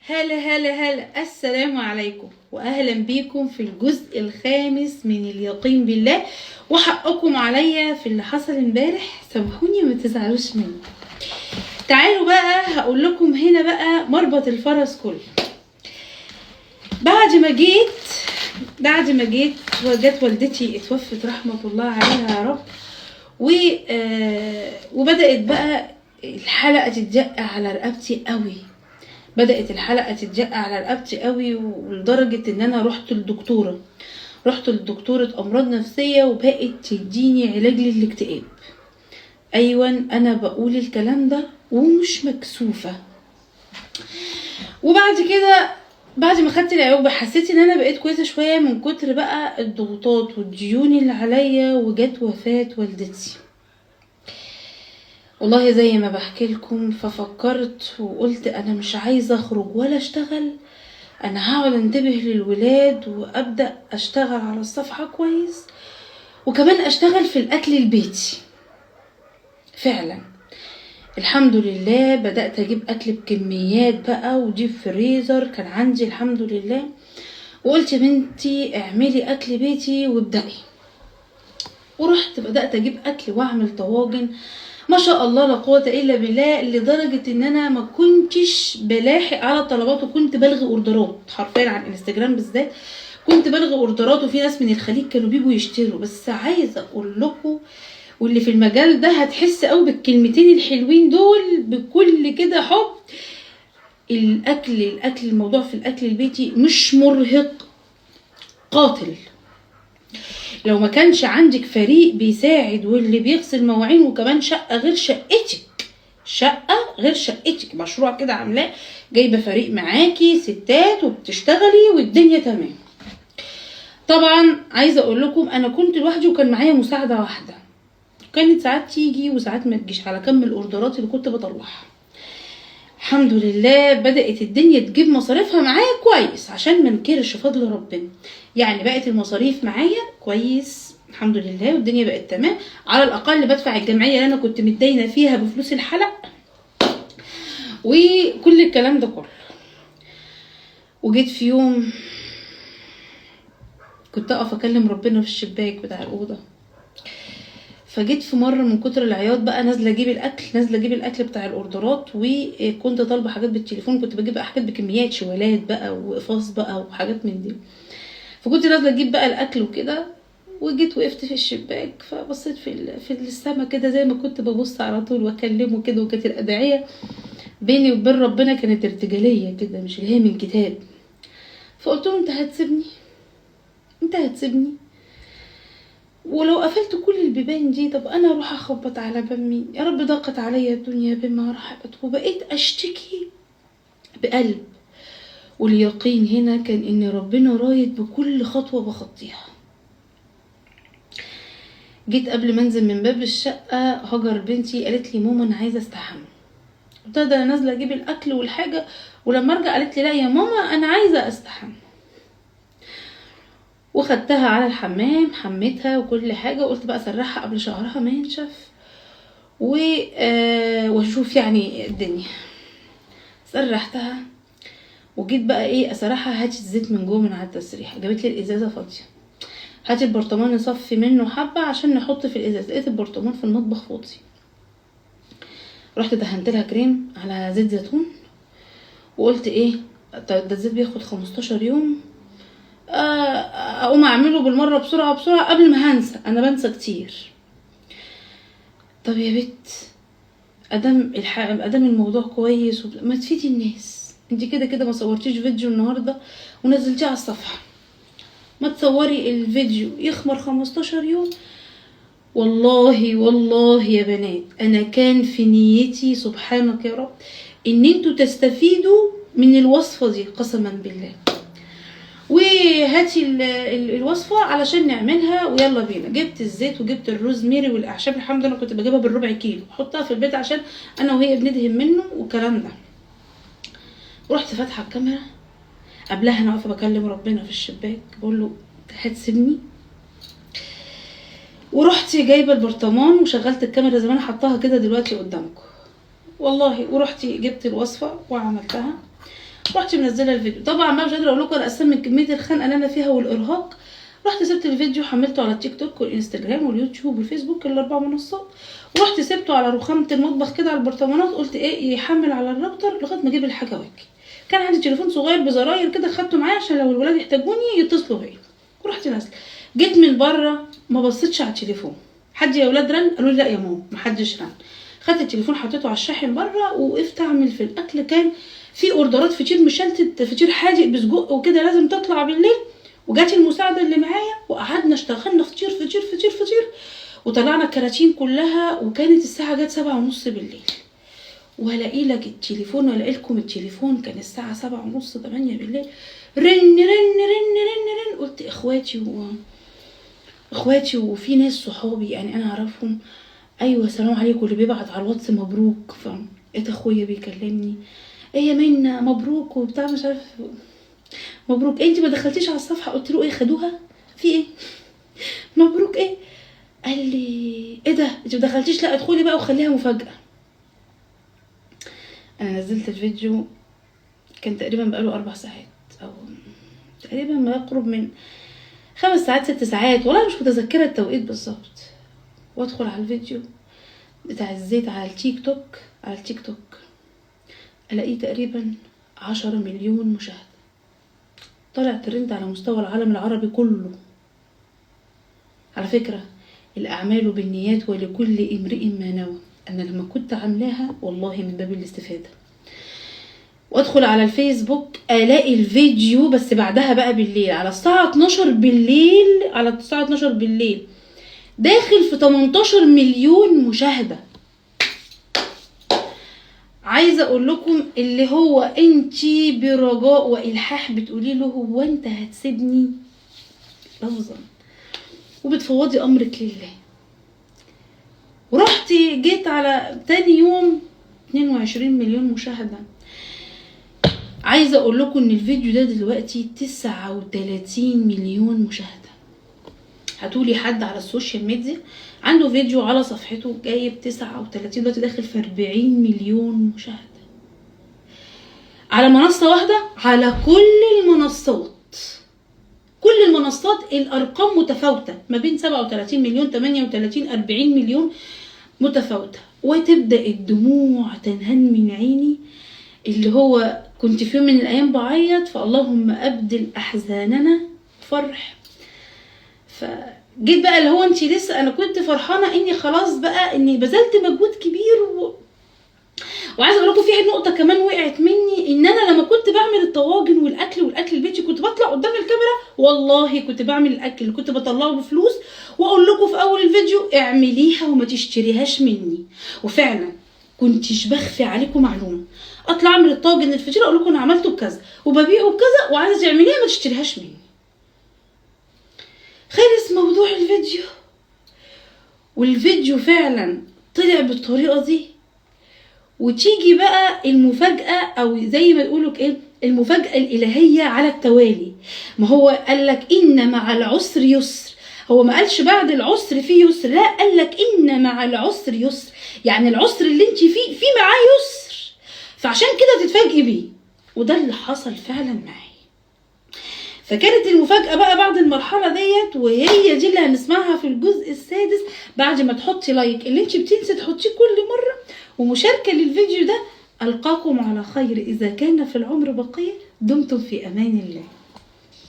هلا هلا هلا، السلام عليكم واهلا بيكم في الجزء الخامس من اليقين بالله. وحقكم عليا في اللي حصل امبارح، سامحوني ما تزعلوش مني. تعالوا بقى هقول لكم هنا بقى مربط الفرس كله. بعد ما جيت وجت والدتي اتوفت رحمة الله عليها يا رب، و وبدأت بقى الحلقة تتزق على رقبتي قوي. بدأت الحلقة تتزق على رقبتي قوي، ولدرجة ان انا رحت لدكتورة امراض نفسية وبقت تديني علاج للاكتئاب. ايوه انا بقول الكلام ده ومش مكسوفة. وبعد كده بعد ما خدت العلاج حسيت ان انا بقيت كويسة شوية من كتر بقى الضغوطات والديون اللي عليا، وجت وفاة والدتي. والله زي ما بحكي لكم، ففكرت وقلت انا مش عايزه اخرج ولا اشتغل، انا هقعد انتبه للولاد وابدا اشتغل على الصفحة كويس، وكمان اشتغل في الاكل البيتي. فعلا الحمد لله بدات اجيب اكل بكميات بقى و deep freezer كان عندي الحمد لله، وقلت يا بنتي اعملي اكل بيتي وابدأي. ورحت بدات اجيب اكل واعمل طواجن ما شاء الله لا قوة الا بالله، لدرجة ان انا ما كنتش بلاحق على الطلبات، وكنت بلغي اوردرات حرفيا على الانستجرام بالذات كنت بلغي اوردرات، وفي ناس من الخليج كانوا بيجوا يشتروا. بس عايزه اقول لكم واللي في المجال ده هتحس قوي بالكلمتين الحلوين دول بكل كده حب. الاكل الموضوع في الاكل البيتي مش مرهق، قاتل. لو ما كانش عندك فريق بيساعد واللي بيغسل مواعين، وكمان شقة غير شقتك، شقة غير شقتك، مشروع كده عاملاه جايبة فريق معاكي ستات وبتشتغلي والدنيا تمام. طبعا عايزة اقول لكم انا كنت لوحدي وكان معايا مساعدة واحدة، كانت ساعات تيجي وساعات ما تجيش على كم الاوردرات اللي كنت بطلعها. الحمد لله بدأت الدنيا تجيب مصاريفها معايا كويس، عشان ما انكرش فضل ربنا، يعني بقت المصاريف معايا كويس الحمد لله، والدنيا بقت تمام. على الاقل بدفع الجمعية اللي انا كنت متداينه فيها بفلوس الحلق وكل الكلام ده كله. وجيت في يوم كنت اقف اكلم ربنا في الشباك بتاع الاوضة، فجيت في مرة من كتر العياط بقى نازله اجيب الاكل، نازله اجيب الاكل بتاع الاوردرات، وكنت طالبه حاجات بالتليفون، كنت بجيب حاجات بكميات، شوالات بقى وقفاص بقى وحاجات من دي. فكنت نازله اجيب بقى الاكل وكده، وجيت وقفت في الشباك فبصيت في السما كده زي ما كنت ببص على طول واكلمه كده، وكانت الادعية بيني وبين ربنا كانت ارتجاليه كده مش اللي هي من كتاب. فقلت له انت هتسيبني، انت هتسيبني، ولو قفلت كل البيبان دي طب انا اروح اخبط على باب مين؟ يا رب ضاقت عليا الدنيا بما رحبت. وبقيت اشتكي بقلب، واليقين هنا كان ان ربنا رايد بكل خطوة بخطيها. جيت قبل ما انزل من باب الشقة هاجر بنتي قالت لي ماما انا عايزه استحمى. قلت لها ده انا نازله اجيب الاكل والحاجة، ولما ارجع قالت لي لا يا ماما انا عايزه استحمى. وخدتها على الحمام حميتها وكل حاجة، وقلت بقى اسرحها قبل شعرها ما ينشف و واشوف يعني الدنيا. سرحتها وجيت بقى ايه اسرحها، هاتي الزيت من جوه من على التسريح، جابت لي الازازه فاضية، هاتي البرطمان نصفي منه حبه عشان نحط في الازاز. لقيت البرطمان في المطبخ فاضي، رحت دهنت لها كريم على زيت زيتون، وقلت ايه ده الزيت بياخد 15 يوم، اقوم اعمله بالمرة بسرعة بسرعة قبل ما هنسى، انا بنسى كتير. طب يا بت ادم الموضوع كويس ما تفيدي الناس، انت كده كده ما صورتيش فيديو النهارده ونزلتيه على الصفحة، ما تصوري الفيديو يخمر 15 يوم. والله والله يا بنات انا كان في نيتي سبحانك يا رب ان انتوا تستفيدوا من الوصفة دي قسما بالله. وهاتي الوصفة علشان نعملها ويلا بينا. جبت الزيت وجبت الروزميري والاعشاب، الحمد لله كنت بجيبها بالربع كيلو احطها في البيت عشان انا وهي بندهن منه والكلام ده. ورحت فاتحة الكاميرا، قبلها انا واقفة بكلم ربنا في الشباك بقول له هتسيبني؟ ورحت جايبه البرطمان وشغلت الكاميرا زي ما انا حطاها كده دلوقتي قدامكم والله. ورحت جبت الوصفة وعملتها رحت منزله الفيديو. طبعا ما مش قادرة اقول لكم انا اساسا من كمية الخنقه اللي انا فيها والارهاق، رحت سبت الفيديو، حملته على التيك توك والانستجرام واليوتيوب والفيسبوك، الاربع منصات، ورحت سبته على رخامه المطبخ كده على البرطمانات، قلت ايه يحمل على الراوتر لغاية ما اجيب الحاجة واجي. كان عندي تليفون صغير بزراير كده خدته معايا عشان لو الولاد يحتاجوني يتصلوا بيا. ورحت نازله، جيت من بره ما بصيتش على التليفون، حد يا ولاد رن؟ قالوا لي لا يا ماما محدش رن. خدت التليفون حطيته على الشاحن بره ووقفت اعمل في الاكل. كان في اوردرات فطير مشلتت، فطير حادق بسجق وكده لازم تطلع بالليل، وجات المساعدة اللي معايا وقعدنا اشتغلنا فطير فطير فطير فطير، وطلعنا الكراتين كلها، وكانت الساعة جت 7:30 بالليل. وهلاقي لك التليفون والاقي لكم التليفون كان الساعة 7:30 8 بالليل، رن رن رن رن رن. قلت اخواتي وفي ناس صحابي يعني انا اعرفهم، ايوه السلام عليكم، اللي بيبعت على الواتس مبروك. فلقيت اخويا بيكلمني، ايه يا منى مبروك وبتاع مش عارف مبروك، انت ما دخلتيش على الصفحة؟ قلت له ايه خدوها في ايه مبروك ايه؟ قال لي ايه ده انت ما دخلتيش؟ لا ادخلي بقى وخليها مفاجاة. انا نزلت الفيديو كان تقريبا بقاله 4 ساعات او تقريبا ما يقرب من 5 ساعات 6 ساعات، والله مش متذكرة التوقيت بالظبط. وادخل على الفيديو بتاع الزيت على التيك توك، على التيك توك الاقيه تقريبا 10 مليون مشاهده، طلع ترند على مستوى العالم العربي كله. على فكرة الاعمال بالنيات ولكل امرئ ما نوى. انا لما كنت عاملاها والله من باب الاستفادة. وادخل على الفيسبوك الاقي الفيديو بس بعدها بقى بالليل على الساعة 12 بالليل، على الساعة 12 بالليل داخل في 18 مليون مشاهده. عايزه اقول لكم اللي هو انتي برجاء والحاح بتقولي له هو انت هتسيبني لفظا، وبتفوضي امرك لله. ورحت جيت على تاني يوم 22 مليون مشاهده. عايزه اقول لكم ان الفيديو ده دلوقتي 39 مليون مشاهده. هتقولي حد على ال social media عنده فيديو على صفحته جايب 39، دلوقتي داخل في 40 مليون مشاهده على منصة واحدة، على كل المنصات. كل المنصات الارقام متفاوتة ما بين 37 مليون 38 40 مليون متفاوتة. وتبدا الدموع تنهن من عيني، اللي هو كنت في يوم من الايام بعيط، فاللهم ابدل احزاننا فرح. فجيت بقى اللي هو انت لسه، انا كنت فرحانة اني خلاص بقى اني بذلت مجهود كبير وعايزه اقول لكم في نقطة كمان وقعت مني، ان انا لما كنت بعمل الطواجن والاكل والاكل البيتي كنت بطلع قدام الكاميرا، والله كنت بعمل الاكل اللي كنت بطلعه بفلوس، واقول لكم في اول الفيديو اعمليها وما تشتريهاش مني. وفعلا كنتش بخفي عليكم معلومة، اطلع اعمل الطاجن الفطيره اقول لكم انا عملته بكذا وببيعه بكذا وعايزه تعمليها ما تشتريهاش مني. خلص موضوع الفيديو، والفيديو فعلا طلع بالطريقة دي. وتيجي بقى المفاجاة، او زي ما تقولوا ايه، المفاجاة الالهية على التوالي. ما هو قال لك ان مع العسر يسر، هو ما قالش بعد العسر فيه يسر، لا قال لك ان مع العسر يسر، يعني العسر اللي انت فيه في معاه يسر، فعشان كده تتفاجئي بيه. وده اللي حصل فعلا معايا. فكانت المفاجأة بقى بعد المرحلة ديت، وهي دي اللي هنسمعها في الجزء السادس، بعد ما تحطي like اللي انت بتنسي تحطيه كل مرة ومشاركة للفيديو ده. ألقاكم على خير إذا كان في العمر بقية، دمتم في أمان الله.